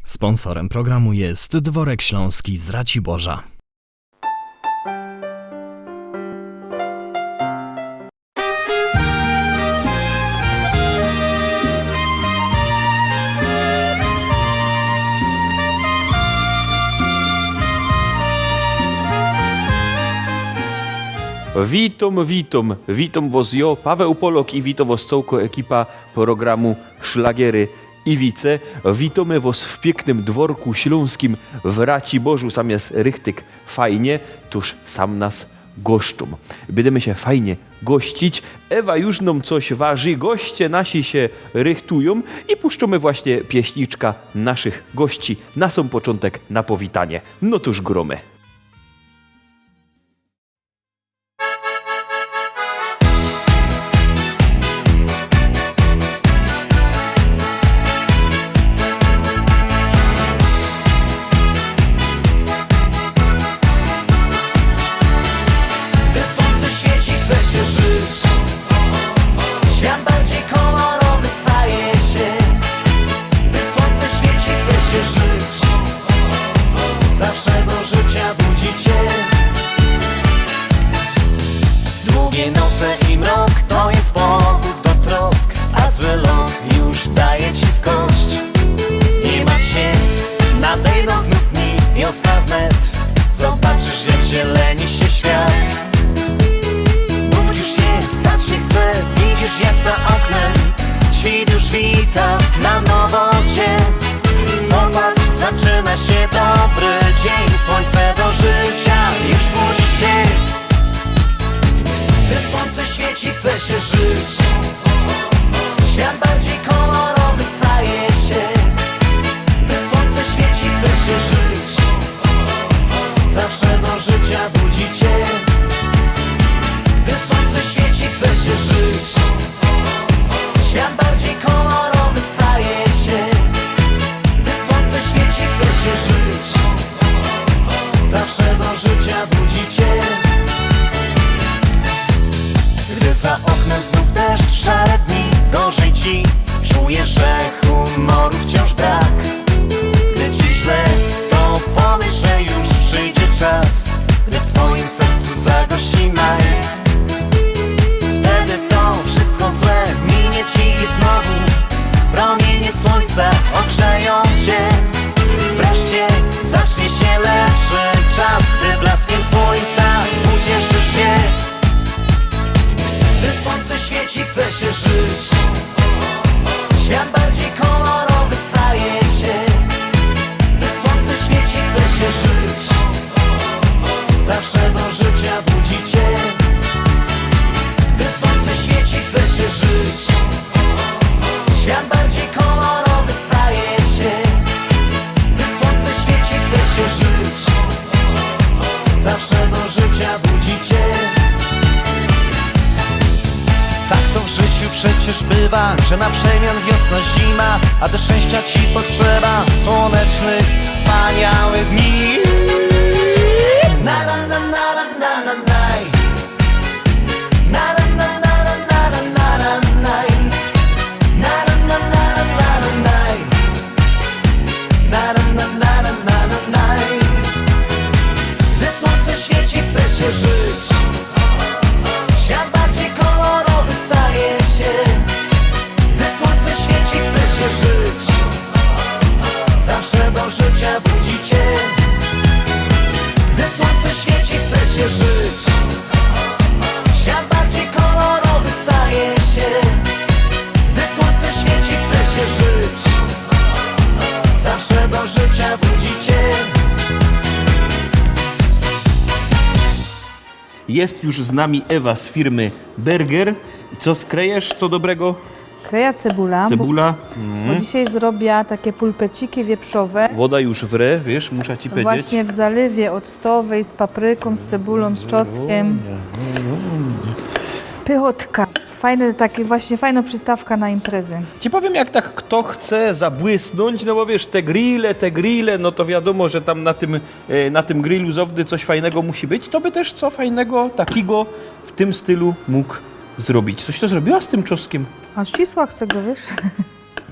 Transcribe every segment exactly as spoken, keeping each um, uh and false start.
Sponsorem programu jest Dworek Śląski z Raciborza. Witōm, witōm, witōm wos jo, Paweł Polok i witōm wos cołko ekipa programu Szlagiery i wice. Witōmy wos w piyknym dworku ślōnskim w Raciborzu. Sam je richtig fajnie, tōż sam nas goszczōm. Bydymy sie fajnie gościć. Ewa już nōm coś warzi, goście nasi sie rychtujōm i puszczōmy właśnie pieśniczka naszych gości na sōm poczōntek, na powitanie. No tōż grōmy. Gdy słońce świeci, chce się żyć. Świat bardziej kolorowy staje się. Gdy słońce świeci, chce się żyć. Zawsze do życia budzi cię. Długie noce i mrok to jest powód do trosk, a zły los już daje ci w kość. Nie martw się, nadejdą znów dni, wiosna wnet. Zobaczysz, jak zieleni się świat. Budzisz się, wstać się chce, widzisz, jak za oknem świt już wita na nowo cię. Popatrz, zaczyna się dobry dzień, słońce do życia już budzi się. Gdy słońce świeci, chce się żyć. Świat bardziej kolorowy staje się. Gdy słońce świeci, chce się żyć. Zawsze do życia budzi cię. Gdy słońce świeci, chce się żyć. Świat bardziej kolorowy staje się. Gdy słońce świeci, chce się żyć. Zawsze do życia budzi cię. Gdy za oknem znów deszcz, szare dni, gorzej ci, czujesz, że humoru wciąż brak. Gdy ci źle, to pomyśl, że już przyjdzie czas, gdy w twoim sercu zagości maj. Wtedy to wszystko złe minie ci i znowu promienie słońca ogrzeją cię. Wreszcie zacznie się lepszy czas, gdy blaskiem słońca ucieszysz się. Gdy słońce świeci, chce się żyć. Świat bardziej kolorowy staje się. Gdy słońce świeci, chce się żyć. Zawsze do życia budzi cię. Gdy słońce świeci, chce się żyć. Świat bardziej kolorowy staje się. Gdy słońce świeci, chce się żyć. Zawsze do życia budzi cię. Tak to w życiu przecież bywa, że na przemian wiosna, zima, a do szczęścia ci potrzeba słonecznych, wspaniałych dni. Na, na, na, na, na, na, na, naj. Na, na, na, na, na, na, na, na, na, naj. Na, na, na, na, na, na, na, naj. Na, na, na, na, na, na, na, naj. Gdy słońce świeci, chce się żyć. Świat bardziej kolorowy staje się. Gdy słońce świeci, chce się żyć. Zawsze do życia budzi cię. Gdy słońce świeci, chce się żyć. Świat bardziej kolorowy staje się. Gdy słońce świeci, chce się żyć. Zawsze do życia budzi cię. Jest już z nami Ewa z firmy Berger. I co skrejesz, co dobrego? Kreja cebula, bo, cebula. Bo dzisiaj zrobia takie pulpeciki wieprzowe. Woda już wre, wiesz, muszę ci powiedzieć. Właśnie w zalewie octowej z papryką, z cebulą, z czosnkiem. Pychotka. Fajne, takie właśnie, fajna przystawka na imprezy. Ci powiem, jak tak kto chce zabłysnąć, no bo wiesz, te grille, te grille, no to wiadomo, że tam na tym, e, na tym grillu zawdy coś fajnego musi być, to by też co fajnego takiego w tym stylu mógł zrobić. Coś to zrobiła z tym czosnkiem? A ścisła chcę go, wiesz?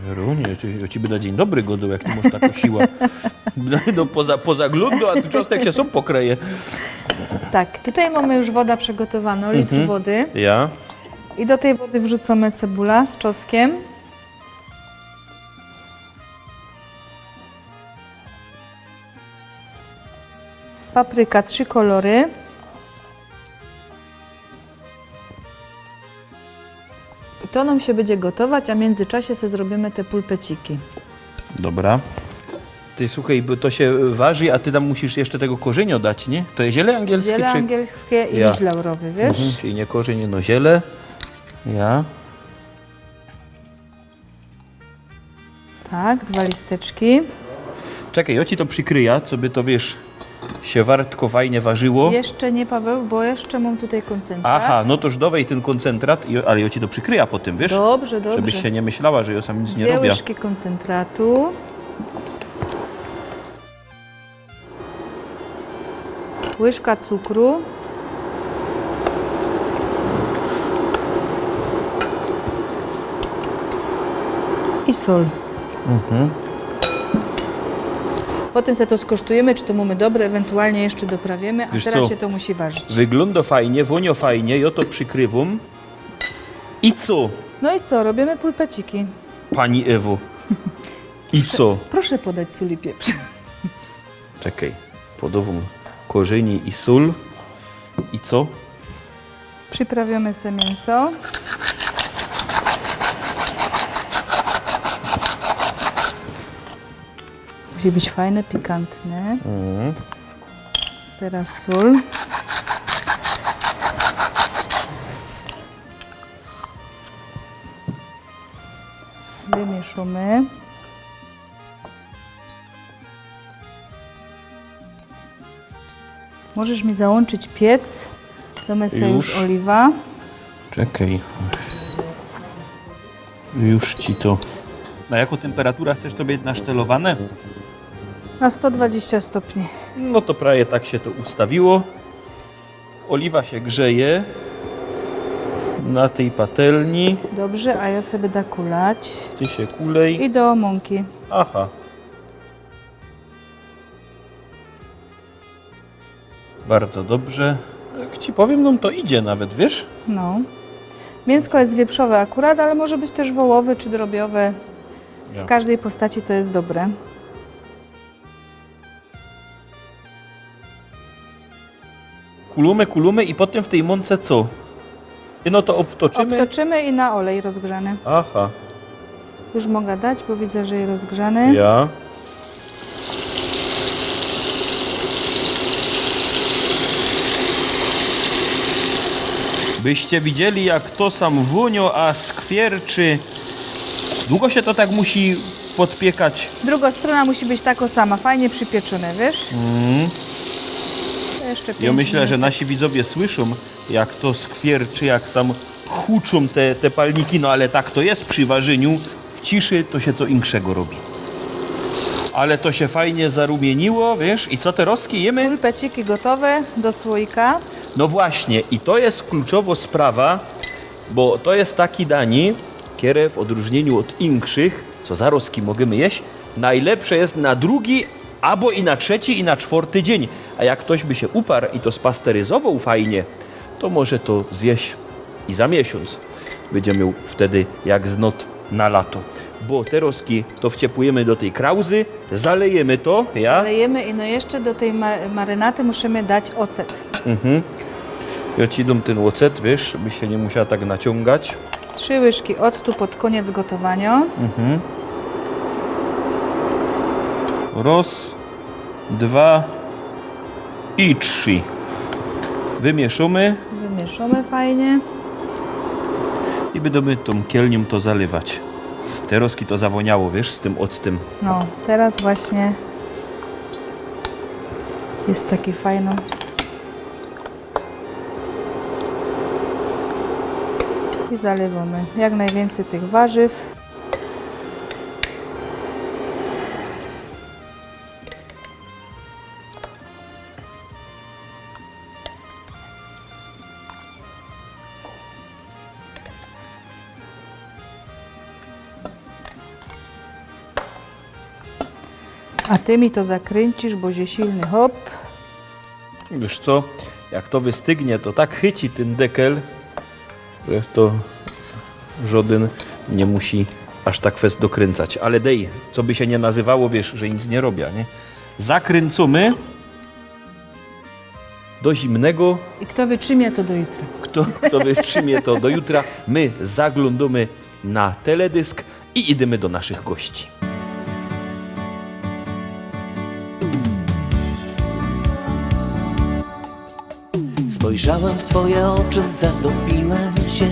Jeronie, czy, ja ci byda dziyń dobry godoł, jak ty mŏsz takõ siłã. No, poza, poza glōndu, a tu czosnek sie sōm pokryje. Tak, tutaj mamy już woda przygotowano, litr Mhm. wody. Ja. I do tej wody wrzucamy cebula z czosnkiem. Papryka, trzy kolory. I to nam się będzie gotować, a w międzyczasie sobie zrobimy te pulpeciki. Dobra. Ty słuchaj, bo to się warzi, a ty tam musisz jeszcze tego korzeniu dać, nie? To jest ziele angielskie, Ziele czy angielskie i Ja. liść laurowy, wiesz? Mhm, czyli nie korzeń, no ziele. Ja. Tak, dwa listeczki. Czekaj, ja ci to przykryjã, co by to, wiesz, się wartko fajnie warzyło. Jeszcze nie, Paweł, bo jeszcze mam tutaj koncentrat. Aha, no to już dawaj ten koncentrat, i- ale ja ci to przykryjã potem, wiesz? Dobrze, dobrze. Żebyś się nie myślała, że ja sam nic nie Dwie robię. łyżki koncentratu. Łyżka cukru. I sól. Mhm. Potem sobie to skosztujemy, czy to mamy dobre, ewentualnie jeszcze doprawimy, a Wiesz teraz co? się to musi warzyć. Wygląda fajnie, wonio fajnie, ja to przykrywam. I co? No i co, robimy pulpeciki. Pani Ewo. I co? Proszę podać sól i pieprz. Czekaj, podawam korzenie i sól. I co? Przyprawiamy sobie mięso. Musi być fajne, pikantne. Mhm. Teraz sól. Wymieszamy. Możesz mi załączyć piec. Damy sobie już Już. oliwę. Czekaj. Już ci to. Na jaką temperaturę chcesz to mieć nasztelowane? Na sto dwadzieścia stopni. No to prawie tak się to ustawiło. Oliwa się grzeje na tej patelni. Dobrze, a ja sobie da kulać. Ty się kulej. I do mąki. Aha. Bardzo dobrze. Jak ci powiem, no to idzie nawet, wiesz? No. Mięsko jest wieprzowe akurat, ale może być też wołowe czy drobiowe. Ja. W każdej postaci to jest dobre. Kulujmy, kulujmy i potem w tej mące co? I no to obtoczymy? Obtoczymy i na olej rozgrzany. Aha. Już mogę dać, bo widzę, że jest rozgrzany. Ja. Byście widzieli, jak to sam wunio, a skwierczy. Długo się to tak musi podpiekać? Druga strona musi być taka sama, fajnie przypieczone, wiesz? Mm. To jeszcze Ja pięć myślę, że minut. nasi widzowie słyszą, jak to skwierczy, jak sam huczą te, te palniki, no ale tak to jest przy warzyniu. W ciszy to się co inkszego robi. Ale to się fajnie zarumieniło, wiesz? I co te roski jemy? Pulpeciki gotowe do słoika. No właśnie, i to jest kluczowô sprawa, bo to jest taki dani, kere w odróżnieniu od inkszych, co zarozki możemy jeść, najlepsze jest na drugi, abo i na trzeci, i na czworty dzień. A jak ktoś by się uparł i to spasteryzował fajnie, to może to zjeść i za miesiąc. Będzie miał wtedy jak znot na lato. Bo te roski to wciepujemy do tej krauzy, zalejemy to, ja? Zalejemy i no jeszcze do tej ma-, marynaty musimy dać ocet. Mhm. Ja ci dam ten ocet, wiesz, żebyś się nie musiała tak naciągać. Trzy łyżki octu pod koniec gotowania. Mhm. Raz, dwa i trzy. Wymieszamy. Wymieszamy fajnie. I będziemy tą kielnią to zalewać. Te roski to zawoniało, wiesz, z tym octem. No, teraz właśnie jest taki fajny. I zalewamy jak najwięcej tych warzyw. A ty mi to zakryńcisz, bo sie silny, hop. Wiysz co, jak to wystygnie, to tak chyci tyn dekel, że to żodyn niy musi aż tak fest dokryncać. Ale dej, co by sie niy nazywało, wiysz, że nic niy robia, niy? Zakryncōmy do zimnego. I kto wytrzimie, to do jutra. Kto, kto wytrzimie, to do jutra. My zaglōndōmy na teledysk i idymy do naszych gości. Spojrzałem w twoje oczy, zatopiłem się.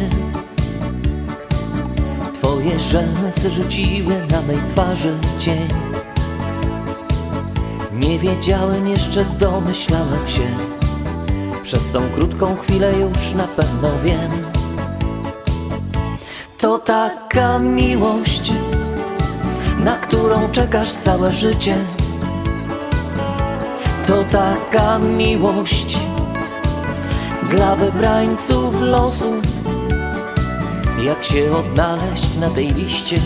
Twoje rzęsy rzuciły na mej twarzy cień. Nie wiedziałem jeszcze, domyślałem się. Przez tą krótką chwilę już na pewno wiem. To taka miłość, na którą czekasz całe życie. To taka miłość dla wybrańców losu. Jak się odnaleźć na tej liście?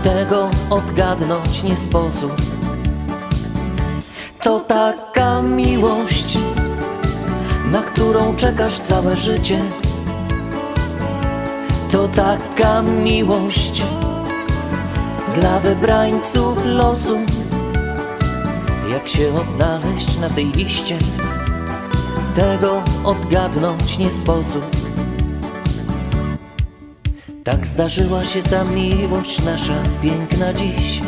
Tego odgadnąć nie sposób. To taka miłość, na którą czekasz całe życie. To taka miłość dla wybrańców losu. Jak się odnaleźć na tej liście? Tego odgadnąć nie sposób. Tak zdarzyła się ta miłość nasza piękna dziś.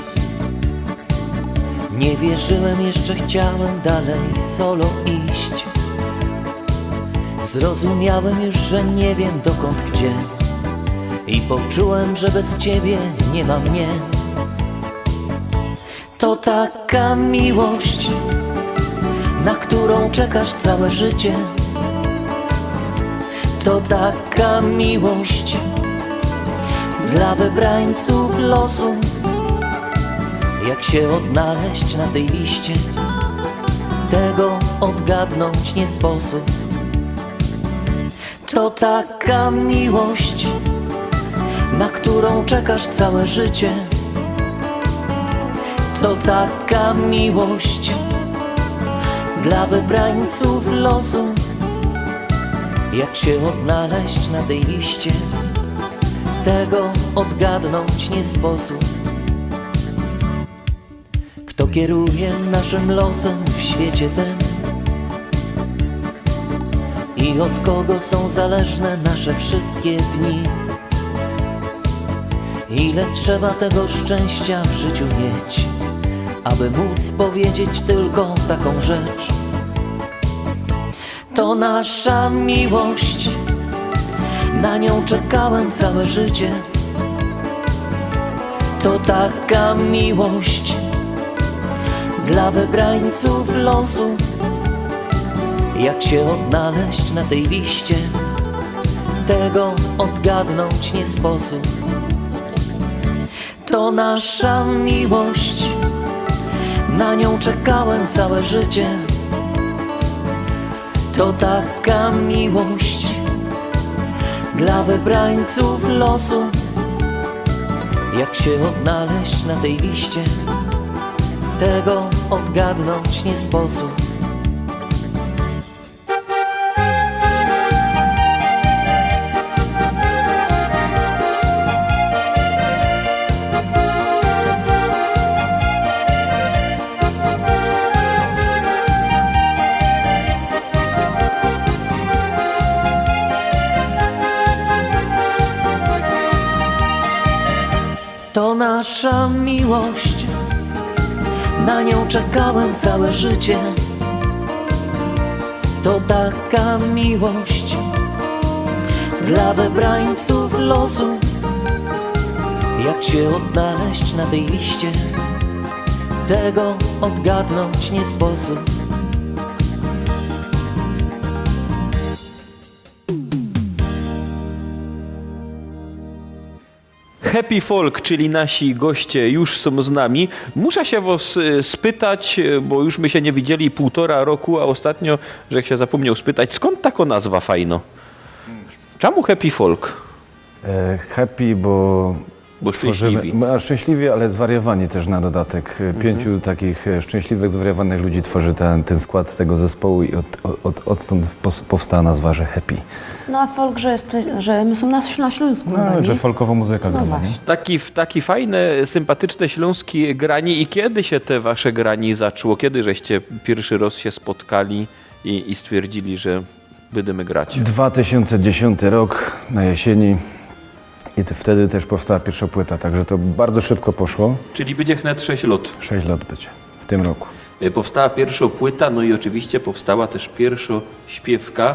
Nie wierzyłem jeszcze, chciałem dalej solo iść. Zrozumiałem już, że nie wiem, dokąd, gdzie. I poczułem, że bez ciebie nie ma mnie. To taka miłość, na którą czekasz całe życie. To taka miłość dla wybrańców losu. Jak się odnaleźć na tej liście? Tego odgadnąć nie sposób. To taka miłość, na którą czekasz całe życie. To taka miłość dla wybrańców losu. Jak się odnaleźć na tej liście? Tego odgadnąć nie sposób. Kto kieruje naszym losem w świecie tym? I od kogo są zależne nasze wszystkie dni? Ile trzeba tego szczęścia w życiu mieć, aby móc powiedzieć tylko taką rzecz? To nasza miłość, na nią czekałem całe życie. To taka miłość dla wybrańców losu. Jak się odnaleźć na tej liście? Tego odgadnąć nie sposób. To nasza miłość, na nią czekałem całe życie. To taka miłość dla wybrańców losu. Jak się odnaleźć na tej liście? Tego odgadnąć nie sposób. To nasza miłość, na nią czekałem całe życie. To taka miłość dla wybrańców losu. Jak się odnaleźć na tej liście? Tego odgadnąć nie sposób. Happy Folk, czyli nasi goście, już są z nami. Muszę się was, y, spytać, y, bo już my się nie widzieli półtora roku, a ostatnio, żech się zapomniał spytać, skąd taka nazwa fajno? Czemu Happy Folk? E, happy, bo Bo szczęśliwi. Tworzymy, a szczęśliwie, ale zwariowani też na dodatek. Mhm. Pięciu takich, e, szczęśliwych, zwariowanych ludzi tworzy ten, ten skład tego zespołu i od, od, odtąd pos-, powstała nazwa, że Happy. No a folk, że jest, że my są na, na Śląsku, no, chyba, że nie? Folkową muzyka gramy, właśnie. Taki, taki fajne, sympatyczne śląskie granie. I kiedy się te wasze granie zaczło? Kiedy żeście pierwszy raz się spotkali i, i stwierdzili, że będziemy grać? Dwa tysiące dziesiąty rok, na jesieni. I te-, wtedy też powstała pierwsza płyta, także to bardzo szybko poszło. Czyli będzie wnet sześć lat. Sześć lat będzie w tym roku. Y, powstała pierwsza płyta, no i oczywiście powstała też pierwsza śpiewka.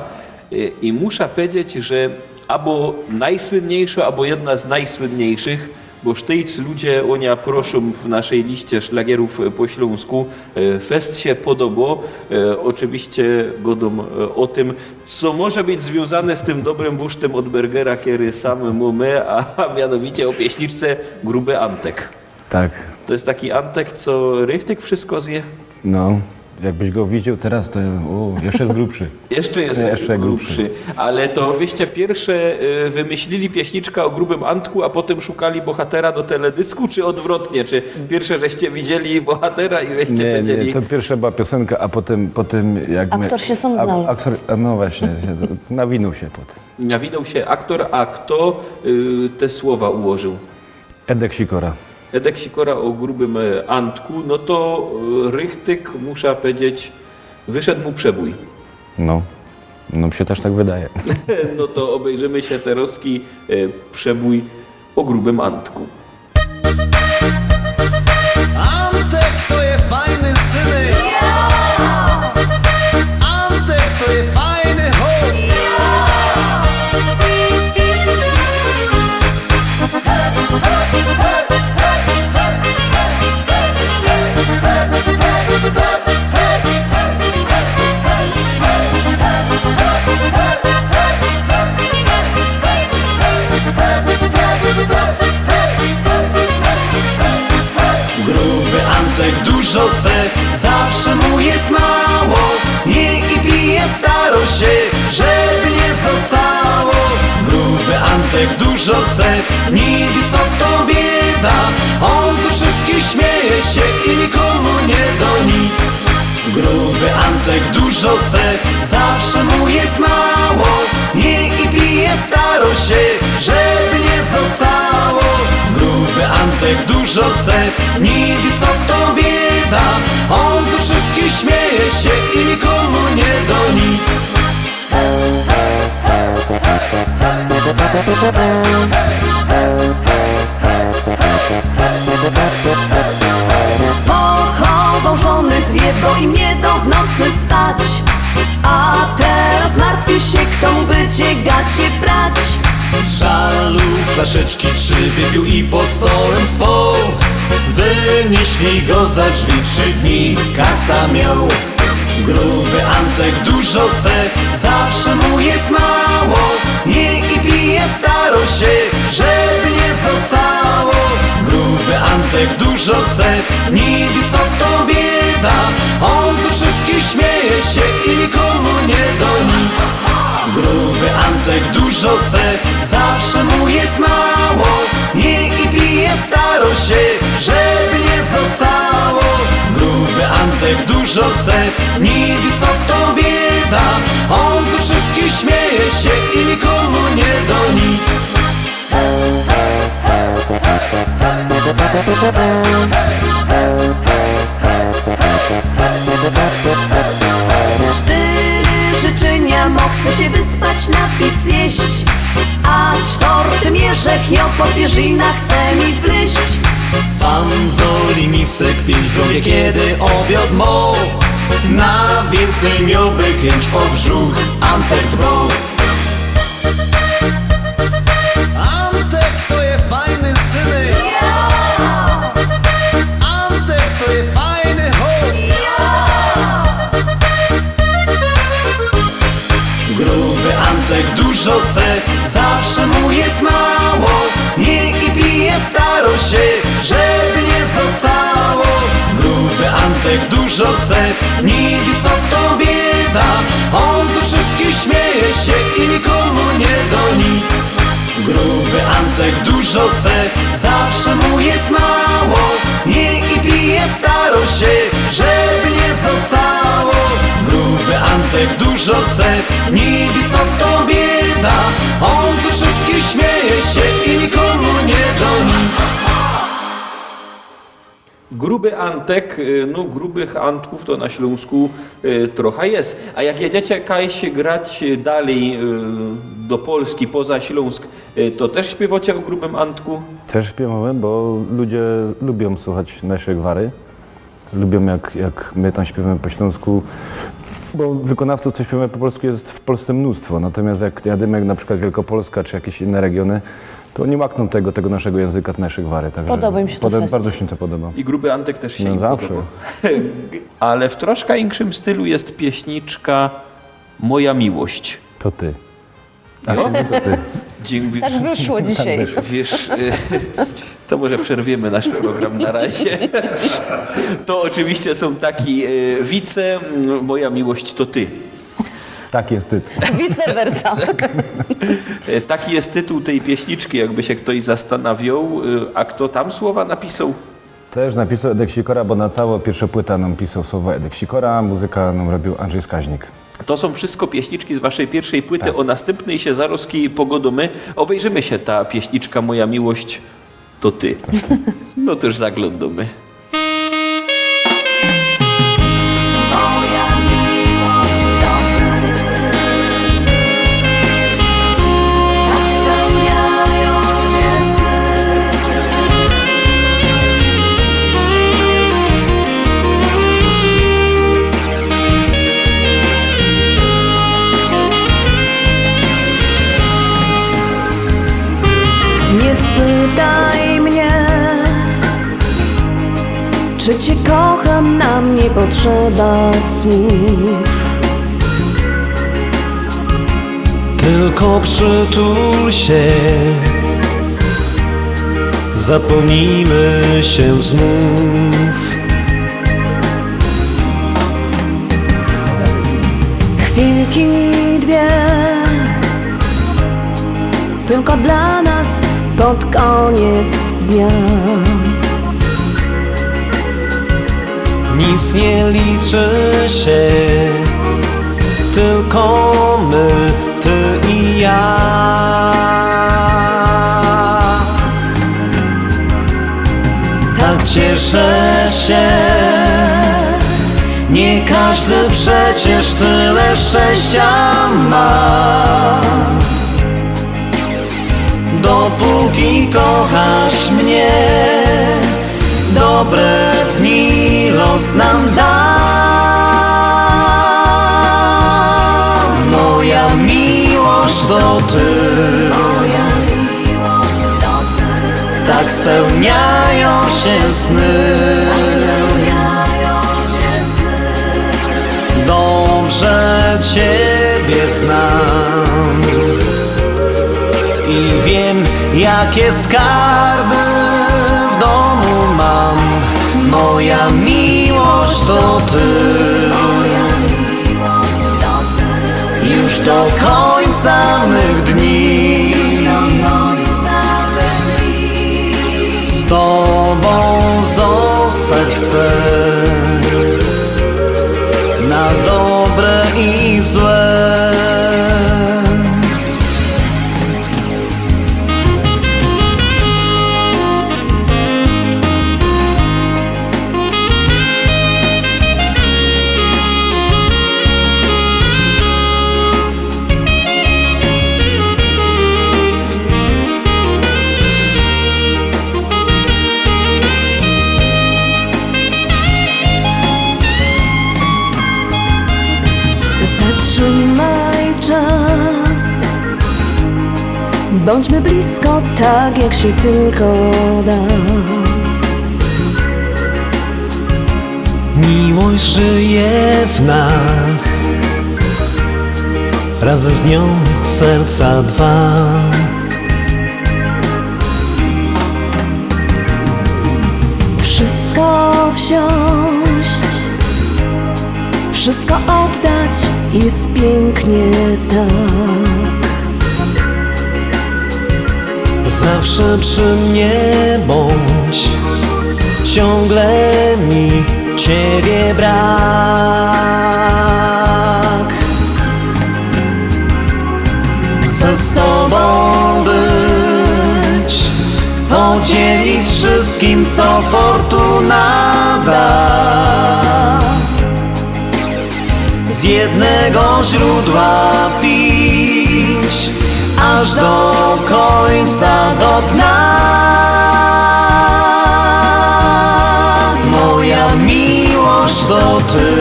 Y, i muszę powiedzieć, że albo najsłynniejsza, albo jedna z najsłynniejszych, bo sztyjc ludzie o nią proszą w naszej liście szlagierów, y, po śląsku. Y, fest się podobało. Y, oczywiście godam, y, o tym, co może być związane z tym dobrym wusztym od burgera, kery sam mōmy, a, a mianowicie o pieśniczce Gruby Antek. Tak. To jest taki Antek, co richtig wszystko zje? No, jakbyś go widział teraz, to, o, jeszcze jest grubszy. Jeszcze jest, jeszcze grubszy. Grubszy. Ale to wyście pierwsze, y, wymyślili pieśniczka o grubym Antku, a potem szukali bohatera do teledysku, czy odwrotnie? Czy pierwsze żeście widzieli bohatera i żeście powiedzieli... Nie, nie, to pierwsza była piosenka, a potem, potem jak... Aktor się sam znalazł. Aktor, a no właśnie, się, nawinął się potem. Nawinął się aktor, a kto, y, te słowa ułożył? Edek Sikora. Edek Sikora o grubym, e, Antku, no to, e, richtig, muszę powiedzieć, wyszedł mu przebój. No, no mi się też tak wydaje. No to obejrzymy się terozki, e, przebój o grubym Antku. Antek to je fajny synek. Antek to je fajny chop. Gruby Antek dużo chce, zawsze mu jest mało. Nie i pije, staro się, żeby nie zostało. Gruby Antek dużo chce, nie wie, co to bieda. On ze wszystkich śmieje się i nikomu nie do nic. Gruby Antek dużo chce, zawsze mu jest mało. Nie i pije, staro się, żeby nie zostało. Gruby Antek dużo chce, nie wie, co to bieda. On ze wszystkich śmieje się i nikomu nie do nic. Pochował żony dwie, bo im nie do w nocy spać. A teraz martwi się, kto mu będzie gacie brać. Z żalu flaszeczki trzy wypił i pod stołem spał. Wynieśli go za drzwi, trzy dni kaca miał. Gruby Antek dużo chce, zawsze mu jest mało. Nie i pije, staro się, żeby nie zostało. Gruby Antek dużo chce, nie wie, co to bieda. On ze wszystkich śmieje się i nikomu nie do nic. Gruby Antek dużo chce, zawsze mu jest mało. Nie i pije, staro się, żeby nie zostało. Gruby Antek dużo chce, nie wie, co to bieda. On ze wszystkich śmieje się i nikomu nie do nic. Sztyry życzenia, bo chce się wyspać, napić, zjeść. A czwortym jeżech, jo, po pierzynach chce mi wleść. Fanzoli misek pięć w rowie, kiedy obiad mo. Na więcej miowy chęć o brzuch Antek dbał. Antek to je fajny synek. Antek to je fajny chop. Gruby Antek dużo chce, zawsze mu jest mało. Nie i pije, staro się, żeby nie zostało. Gruby Antek dużo chce, nie wie, co to bieda. On ze wszystkich śmieje się i nikomu nie do nic. Gruby Antek dużo chce, za Jest mało, nie i pije, staro się, żeby nie zostało. Gruby Antek dużo chce, nie widzi, co to bieda. On ze wszystkich śmieje się i nikomu nie do nic. Gruby Antek, y, no grubych Antków to na Ślōnsku y, trocha je. A jak jedziecie kajś grać y, dalij y, do Polski, poza Ślōnsk, y, to tyż śpiywocie ô grubym Antku? Tyż śpiywōmy, bo ludzie lubiōm słuchać naszych gwary. Lubiōm, jak, jak my tam śpiywōmy po ślōnsku, bo wykonawcōw, co śpiywōmy po polsku, je w Polsce mnōstwo. Natomiast jak jadymy jak na przykład Wielkopolska czy jakieś inne regiony, to ôni łaknōm tego, tego naszego jynzyka, te nasze gwary. Także Podoba im się to fest. Bardzo się to podoba. I gruby Antek tyż sie No im zawsze. Podoba. Ale w troszka inkszym stylu je pieśniczka Moja miłość. To ty. Jo? To ty. Dziękuję. Tak wyszło dzisiej. Wiysz, y, to może przerwiymy nasz program na razie. To ôczywiście sōm taki y, wice, mm, Moja miłość to ty. Tak jest tytuł. Vice versa. Y, Taki je tytuł tyj pieśniczki, jakby sie ftoś zastanawioł. Y, A fto tam słowa napisoł? Tyż napisoł Edek Sikora, bo na cołko piyrszõ płyta nōm pisoł słowa Edek Sikora, muzyka nōm robiōł Andrzej Skaźnik. To sōm wszysko pieśniczki z waszyj piyrszej płyty, ô nastympnyj sie zarozki pogodōmy. Ôbejrzymy sie ta pieśniczka Moja miłość to ty. No tyż zaglōndōmy. Nie pytaj mnie, czy cię kocham, nam nie potrzeba słów. Tylko przytul się, zapomnijmy się znów. Chwilki dwie, tylko dla nas pod koniec dnia. Nic nie liczy się, tylko my, ty i ja. Tak cieszę się, nie każdy przecież tyle szczęścia ma. Dopóki kochasz mnie, dobre dni los nam da. Moja miłość to ty. Tak spełniają się sny. Dobrze ciebie znam i wiem, jakie skarby w domu mam. Moja miłość to ty. Już do końca mych dni z tobą zostać chcę na dobre i złe. Zatrzymaj czas. Bądźmy blisko tak, jak się tylko da. Miłość żyje w nas. Razem z nią serca dwa. Wszystko wziąć, wszystko oddać, jest pięknie tak. Z Zawsze przy mnie bądź, ciągle mi ciebie brak. Chcę z tobą być, podzielić wszystkim, co fortuna da. Z jednego źródła pić, aż do końca, do dna. Moja miłość to ty.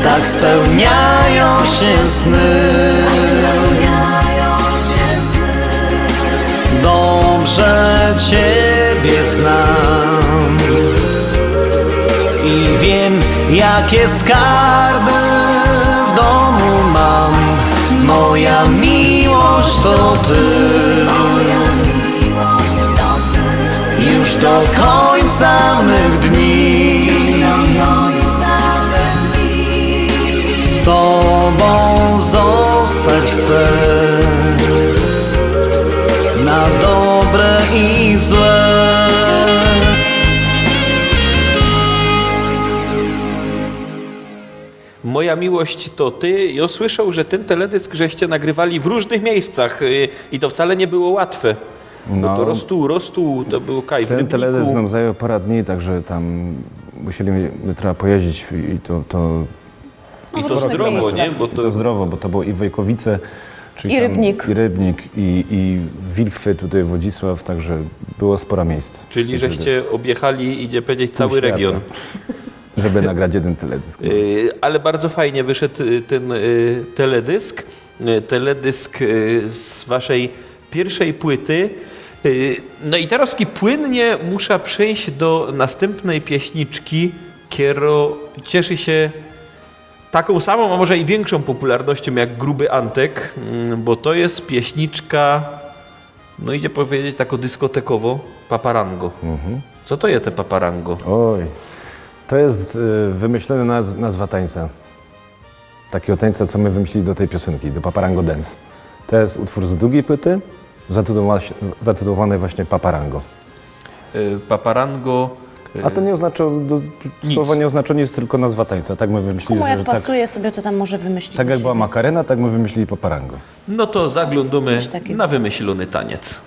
Tak spełniają się sny. Dobrze ciebie znam i wiem, jakie skarby w domu mam. Moja miłość to ty. Już do końca mych dni z tobą zostać chcę, na dobre i złe. Moja miłość to ty. Jŏ słyszoł, że tyn teledysk żeście nagrywali w rōżnych miyjscach, y, i to wcale niy było łatwe. Bo No. To Rostōł, Rostōł, to było kaj, w Tyn Rybniku. Teledysk nam zajōn pŏra dni, tak że tam musieli my trocha pojeździć i to, to I to zdrowo, niy? Bo I to to zdrowo, bo to było i Wejkowice, czyli I tam Rybnik. I Rybnik, i, i Wilchwy tutaj, Wodzisław, tak że było sporo miyjsc. Czyli żeście objechali, idzie powiedzieć, cały region. Pół świata. Żeby nagrać jedyn teledysk, no. Y, ale bardzo fajnie wyszedł, y, tyn, y, teledysk. Y, teledysk, y, z waszej piyrszej płyty. Y, no i teroz płynnie musza przejść do nastympnyj pieśniczki, kerŏ cieszy sie takōm samōm, a może i wiynkszōm popularnościōm jak Gruby Antek, mm, bo to je pieśniczka, no idzie powiedzieć, takŏ dyskotekowo, Paparango. Mhm. Co to je te Paparango? Oj, to je, y, wymyślōny naz-, nazwa tańca. Takigo tańca, co my wymyślili do tyj piosynki, do Paparango Dance. To je utwōr z drugij płyty, zatytułowany, zatytułowany właśnie Paparango. Y, Paparango, y, A to niy ôznacza, do, nic. Słowo niy ôznacza nic, tylko nazwa tańca. Tak my wymyślili, Kōmu że jak tak, pasuje sobie, to tam może wymyślić tak jak do była siebie. Makarena, tak my wymyślili Paparango. No to zaglōndōmy Coś takigo. Na wymyślōny taniec.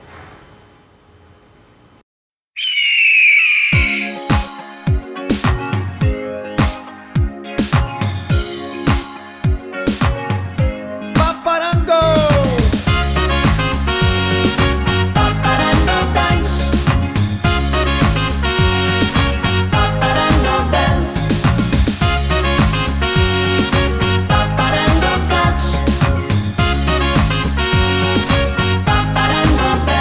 Paparango! Paparango tańcz. Paparango dance. Paparango skacz. Paparango dance.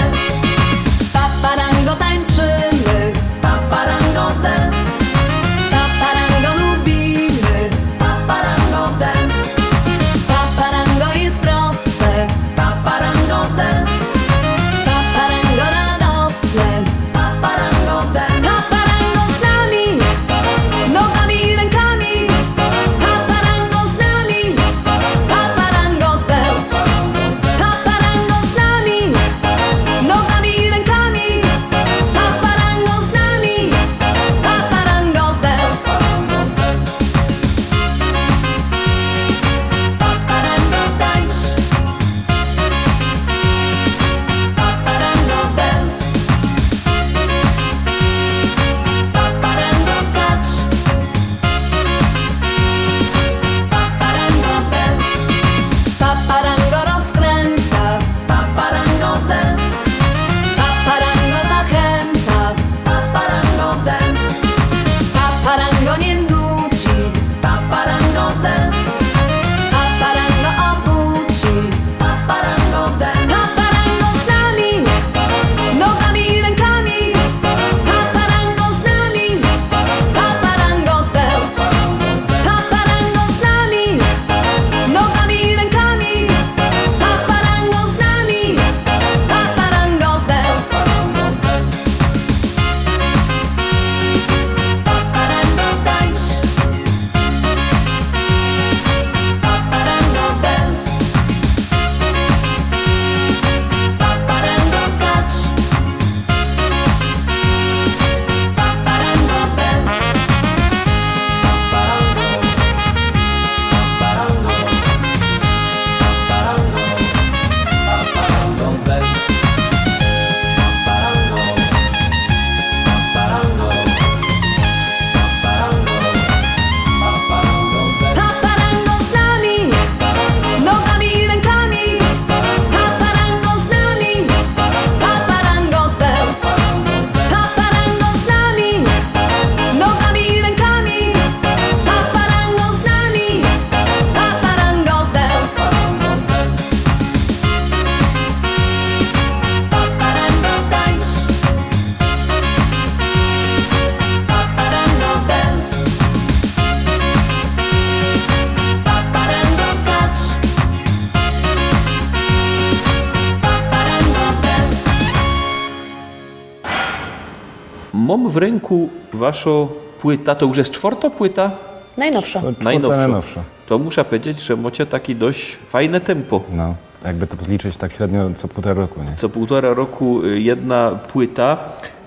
Mōm w rynku waszo płyta, to już je czworto płyta? Najnowszo. Czwórta Najnowszo. Najnowszo. To musza powiedzieć, że mocie taki dość fajne tempo. No, jakby to podliczyć tak średnio co półtora roku, nie? Co półtora roku y, jedna płyta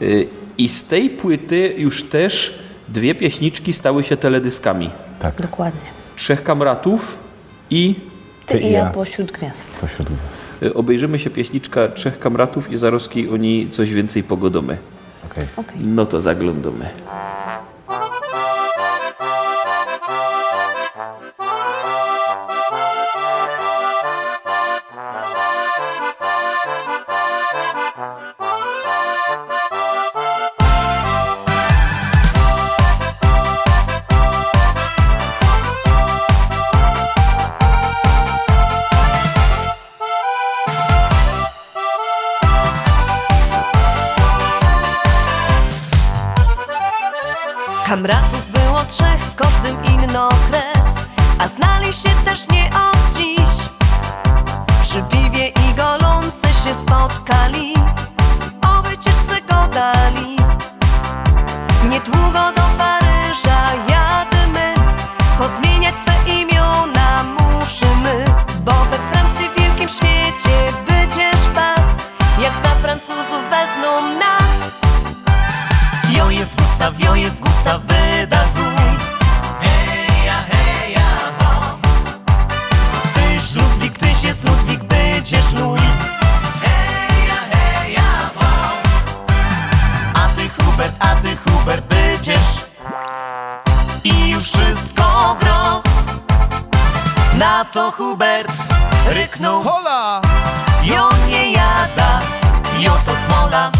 y, i z tej płyty już też dwie pieśniczki stały się teledyskami. Tak. Dokładnie. Trzech kamratów i Ty, Ty i i ja, ja. Pośród gwiazd. Pośród gwiazd. y, obejrzymy się pieśniczka Trzech kamratów i zaroski o niej coś więcej pogodomy. Okej. Okej. No to zaglądamy. Kamratów było trzech, w kożdym inno krew, a znali sie tyż niy ôd dziś. Przi piwie i golōnce sie spotkali, ô wycieczce godali. Niydługo do Paryża jadymy, pozmiyniać swe imiōna musimy, bo we Francyji, w wielkim świecie, bydzie szpas, jak za Francuzōw weznōm nas. Jo je Gustaw, jo je Gustaw, wydaguj. Heja, heja, ho. Tyś Ludwik, tyś je Ludwik, bydziesz luj. Heja, heja, ho. A ty Hubert, a ty Hubert, bydziesz. I już wszystko gro. Na to Hubert ryknōł: hola! Jo niy jada, jo to smola.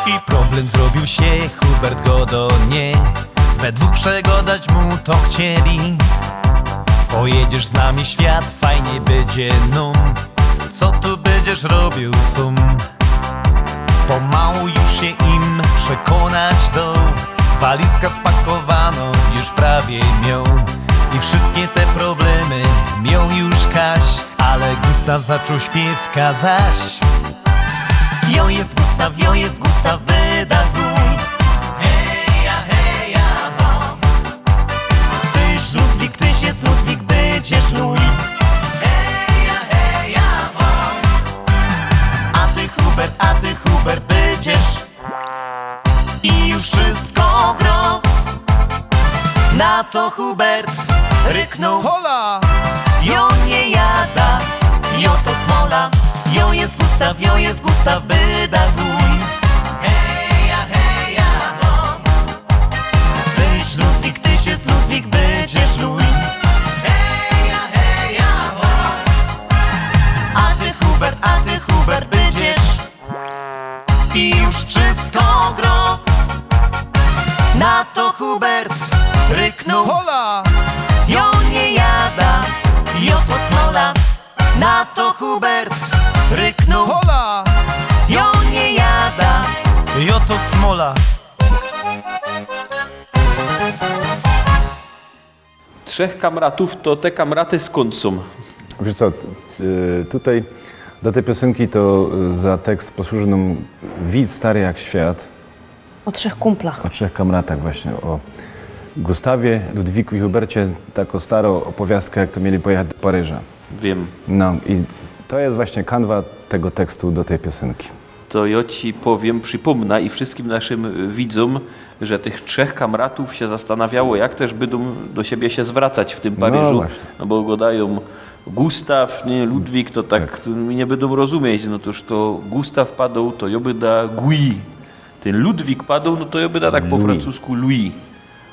I problym zrobiōł sie, Hubert godo niy. We dwōch przegodać mu to chcieli. Pojedziesz z nami świat, fajnie bydzie nōm. Co tu bydziesz robiōł sōm? Pomału już sie im przekonać do. Walizka spakowano już prawie miōł. I wszystkie te problimy miōł już Kaś. Ale Gustaw zaczōł śpiewka zaś. Jo je Gustaw, jo je Gustaw, wydaguj. Heja, heja, ho. Tyś Ludwik, tyś je Ludwik, bydziesz luj. Heja, heja, ho. A ty Hubert, a ty Hubert, bydziesz. I już wszystko gro. Na to Hubert ryknōł: hola! Jo niy jada, jo to smola. Jo je Gustaw, jo je Gustaw, wydaguj. Heja, heja, ho. Tyś Ludwik, tyś je Ludwik, bydziesz luj. Heja, heja, ho. A ty Hubert, a ty Hubert, bydziesz. I już wszystko gro. Na to Hubert ryknōł: hola! Jo niy jada, jo to smola. Na to Hubert ryknōł: hola! Jo niy jada, jo to smola. Trzech kamratōw to te kamraty skōnd sōm? Wiesz co, y, tutaj do tej piosenki to y, za tekst posłużył nam wid stary jak świat. O trzech kumplach. O trzech kamratach właśnie, o Gustawie, Ludwiku i Hubercie, taką starą opowiastkę, jak to mieli pojechać do Paryża. Wiym. No i to jest właśnie kanwa tego tekstu do tej piosenki. To jo ci powiym, przipōmna i wszyskim naszym widzōm, że tych trzech kamratōw sie zastanawiało, jak tyż bydōm do siebie sie zwracać w tym Paryżu. No właśnie. No bo godajōm Gustaw, niy, Ludwik, to tak, Tak. To mi niy bydōm rozumieć, no toż to Gustaw padoł, to jo byda Guy. Tyn Ludwik padoł, no to jo byda tak po Louis. Francuzku Louis.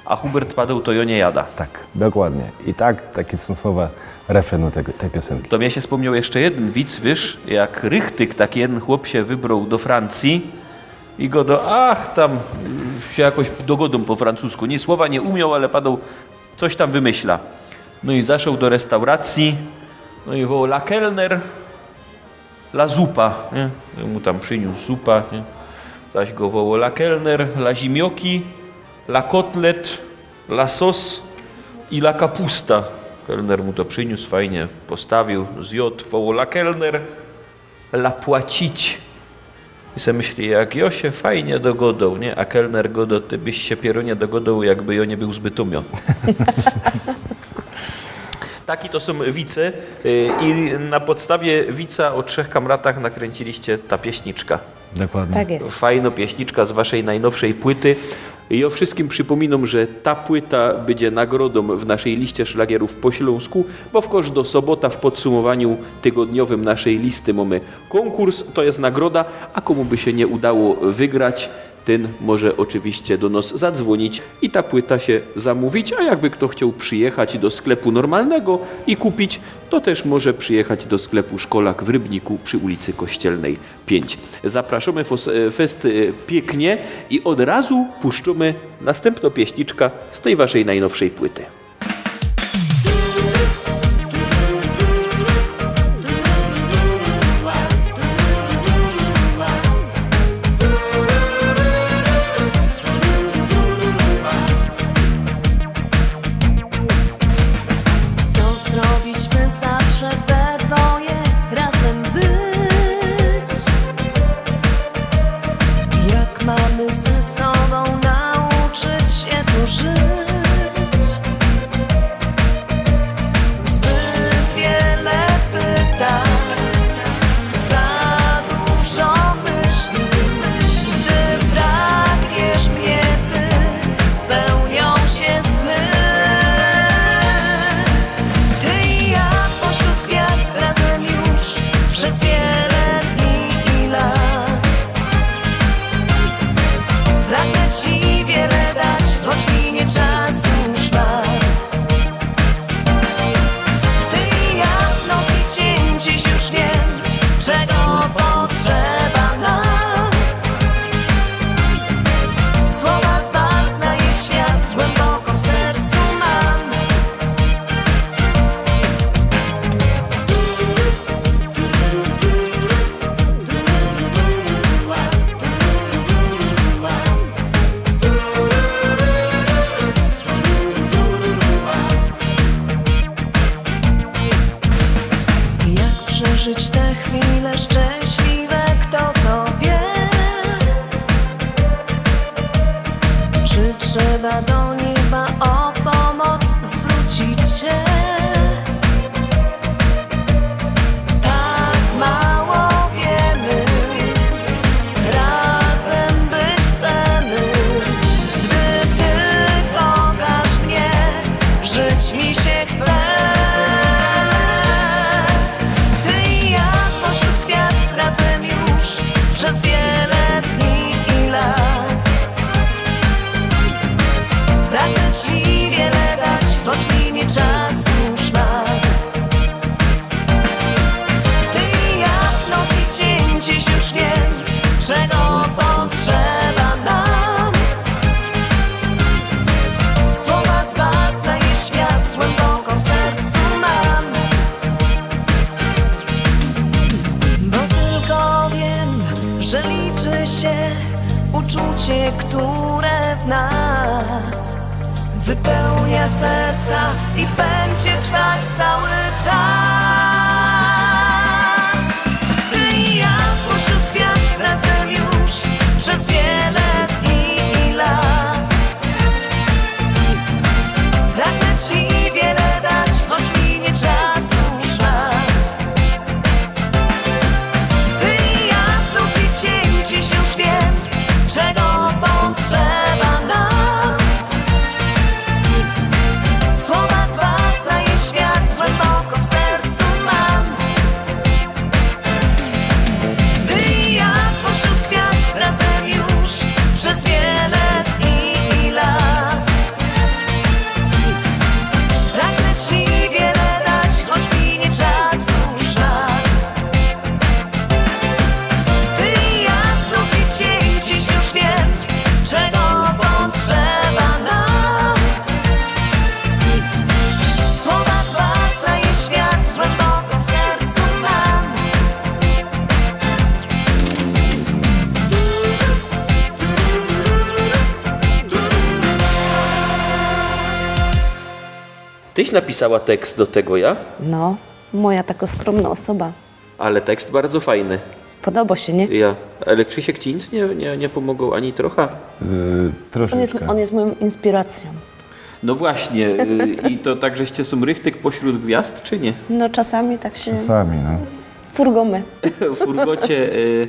A Hubert padoł, to jo niy jada. Tak, dokładnie. I tak, takie są słowa refrenu tego, tej piosenki. To mi sie spōmniōł jeszcze jedyn wic, wiysz, jak Rychtyk, taki jedyn chłop sie wybroł do Francyje i godo, ach, tam sie jakoś dogodōm po francuzku. Niy, słowa niy umioł, ale padoł, coś tam wymyśla. No i zaszoł do restauracyje, no i wołał: „La kelner, la zupa”, niy? I mu tam prziniōs zupa, niy? Zaś go wołał: „La kelner, la zimioki, la kotlet, la sos i la kapusta”. Kelner mu to prziniōs, fajnie postawiōł, zjodł, wołał: „La kelner, la płacić”. Se myśli, jak jo sie fajnie dogodoł, nie? A kelner godo, ty byś sie pierōnie dogodoł, jakby jo niy bōł z Bytōmio. Taki to sōm wice, y, i na podstawie wica ô trzech kamratach nakręciliście ta pieśniczka. Dokładnie. Tak jest. Fajno pieśniczka z waszej najnowszej płyty. I jo wszystkim przypōminōm, że ta płyta bydzie nagrodōm w naszej liście szlagierōw po ślōnsku, bo w kożdo sobota w podsumowaniu tygodniowym naszej listy mōmy kōnkurs, to jest nagroda, a kōmu by sie niy udało wygrać, tyn może ôczywiście do nos zadzwōnić i ta płyta sie zamōwić, a jakby fto chcioł przijechać do sklepu normalnego i kupić, to tyż może przijechać do sklepu Szkolak w Rybniku przi ulicy Kościelnej piynć. Zapraszōmy fos-, e, fest, e, piyknie i ôd razu puszczōmy nastympno pieśniczka z tyj waszej najnowszej płyty. Co zrobić, by zawsze we dwoje razem być? Jak mamy ze sobą nauczyć się tu żyć? Zbyt wiele pytań, za dużo myśli. Gdy pragniesz mnie ty, spełnią się sny. Ty i ja pośród gwiazd razem już przez wiele dni i lat. Pragnę ci wiele dać, choć minie czasu szmat. Ty i ja w noc i dzień, dziś już wiem, czego potrzeba nam. Słowa dwa znaje świat, głęboko w sercu mam. Jak przeżyć te chwile szczęśliwe, kto to wie? Czy trzeba do nieba o pomoc zwrócić się? Tak mało wiemy, razem być chcemy. Gdy ty kochasz mnie, żyć mi się chce. Ty i ja pośród gwiazd razem już przez wiele dni i lat. Pragnę ci wiele dać, choć minie czasu szmat. Ty i ja w noc i dzień, dziś już wiem, czego potrzeba nam. Słowa dwa znaje świat, głęboko w sercu mam. Bo tylko wiem, że liczy się uczucie, które w nas wypełnia serca i będzie trwać cały czas. Ty i ja pośród gwiazd razem już przez wiele dni i lat. Pragnę ci wiele dać, choć minie czasu szmat. Ty i ja w noc i dzień, dziś już wiem, czego potrzeba nam. Słowa dwa znaje świat, głęboko w sercu mam. Ty i ja pośród gwiazd razem już przez wiele dni i lat. Pragnę ci wiele dać, choć minie czasu szmat. Ty i ja w noc i dzień, dziś już wiem, czego potrzeba nam. Słowa dwa znaje świat, głęboko w sercu mam. Tyś napisała tekst do tego, ja? No, moja taka skromna osoba. Ale tekst bardzo fajny. Podobo sie, nie? Ja. Ale Krzysiek ci nic nie, nie, nie pomogło ani trocha? Yy, On jest, troszeczkę. On jest moją inspiracją. No właśnie, y, i to tak, żeście sōm richtig pośród gwiazd, czy nie? No czasami tak się Czasami, no. furgomy. Furgocie y,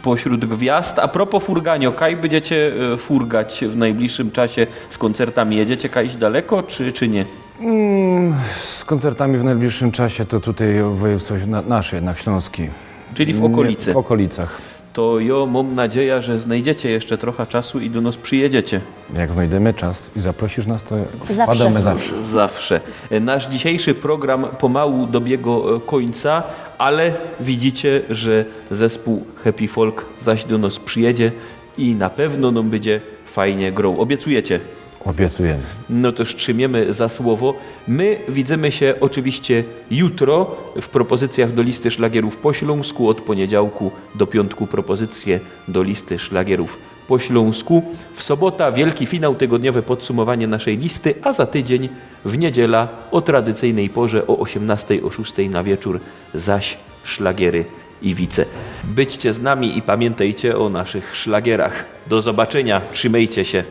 pośród gwiazd. A propos furganio, kaj będziecie y, furgać w najbliższym czasie z koncertami? Jedziecie kajś daleko, czy, czy nie? Mm, z koncertami w najbliższym czasie to tutaj województwo na, nasze jednak śląskie. Czyli w Nie, okolicy. W okolicach. To jo, mam nadzieję, że znajdziecie jeszcze trochę czasu i do nas przyjedziecie. Jak znajdziemy czas i zaprosisz nas, to Zawsze. Padamy zawsze. Zawsze. Nasz dzisiejszy program pomału dobiega e, końca, ale widzicie, że zespół Happy Folk zaś do nas przyjedzie i na pewno nam będzie fajnie grał. Obiecujecie? Obiecujemy. No to trzymamy za słowo. My widzimy się oczywiście jutro w propozycjach do listy szlagierów po śląsku od poniedziałku do piątku propozycje do listy szlagierów po śląsku. W sobota wielki finał, tygodniowe podsumowanie naszej listy, a za tydzień w niedziela o tradycyjnej porze o osiemnastej, o szóstej na wieczór zaś szlagiery i wice. Bądźcie z nami i pamiętajcie o naszych szlagierach. Do zobaczenia, trzymajcie się.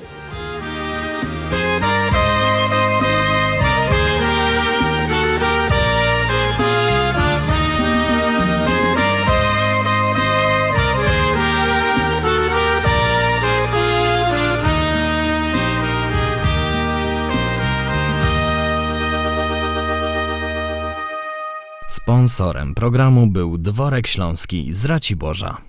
Sponsorem programu był Dworek Śląski z Raciborza.